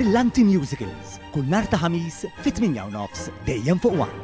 Brillanti Musicals, kull nhar ta' Ħamis fit-8:30 dejjem fuq One.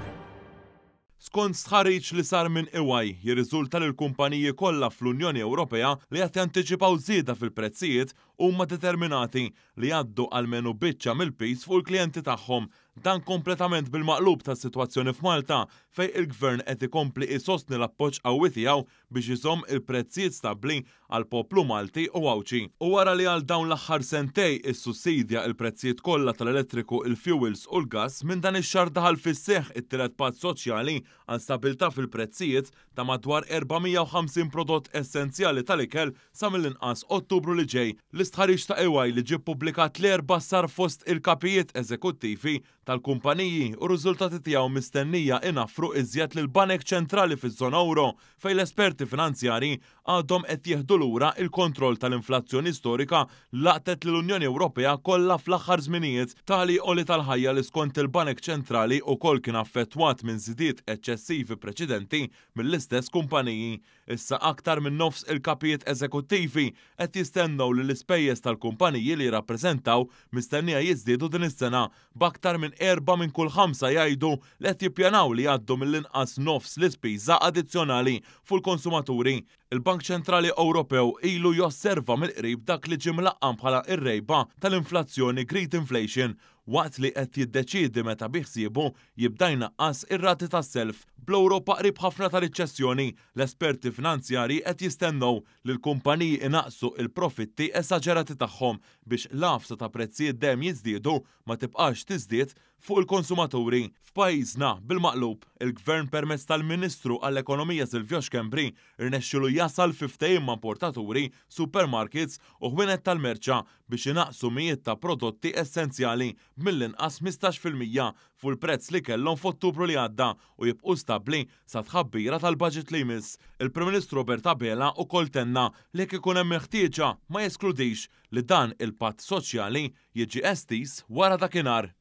Skont stħarriġ li sar minn EY, jirriżulta li l-kumpaniji kollha fl-Unjoni Ewropea li qed jantiċipaw żieda fil-prezzijiet huma determinati li jgħaddu almenu biċċa mill-piż fuq il-klijenti tagħhom. Dan kompletament bil-maqlub tas-sitwazzjoni f'Malta fejn il-Gvern qed ikompli isostni l-appoġġ qawwi tiegħu biex iżomm il-prezzijiet stabbli għall-poplu Malti u Għawdxi. U wara li għal dawn l-aħħar sentej issussidja il-prezzijiet kollha tal-elettriku, il-fjuwils u l-gass, minn dan ix-xahar daħal fis-seħħ it-tielet patt soċjali għal stabilità fil-prezzijiet ta' madwar 450 prodott essenzjali tal-ikel sa mill-inqas Ottubru li ġej. L-istħarriġ ta' EY li ġie ppubblikat l-Erbgħa sar fost il-kapijiet eżekuttivi tal-kumpaniji u r-riżultati tiegħu mistennija inaffru iżjed lill-banek ċentrali fiż-żona ewro fejn l-esperti finanzjarji għadhom qed jieħdu lura l-kontroll tal-inflazzjoni storika li laqtet lill-Unjoni Ewropea kollha fl-aħħar żminijiet. Tali għoli tal-ħajja li skont il-banek ċentrali ukoll kien affettwat minn żidiet eċċessivi preċedenti mill-istess kumpaniji. Issa aktar minn nofs il-kapijiet eżekuttivi qed jistennew li l-ispejjeż tal-kumpaniji li jirrappreżentaw mistennija jiżdiedu din is-sena, b'aktar minn erba' minn kull ħamsa jgħidu li qed jippjanaw li jgħaddu mill-inqas nofs l-ispiża addizzjonali fuq il-konsumaturi. Il-Bank Ċentrali Ewropew ilu josserva mill-qrib dak li ġie mlaqqam bħala r-rgħiba tal-inflazzjoni greed inflation waqt li qed jiddeċiedi meta biħsiebu jibda jnaqqas ir-rati tas-self. Bl-Ewropa qrib ħafna ta' riċessjoni, l-esperti finanzjarji qed jistennew li l-kumpaniji inaqqsu l-profitti esaġerati tagħhom biex l-għafsa ta' prezzijiet dejjem jiżdiedu ma tibqax tiżdied fuq il-konsumaturi. F'pajjiżna, bil-maqlub, il-Gvern permezz tal-Ministru għall-Ekonomija Silvio Schembri rnexxielu jasal fi ftehim ma' importaturi, supermarkets u ħwienet tal-merċa biex inaqqsu mijiet ta' prodotti essenzjali b'mill-inqas 15% fuq il-prezz li kellhom f'Ottubru li għadda u jibqgħu stabbli sat-tħabbira tal-baġit li jmiss. Il-Prim Ministru Robert Abela ukoll tenna li jekk ikun hemm il-ħtieġa ma jeskludix li dan il-patt soċjali jiġi estiż wara dakinhar.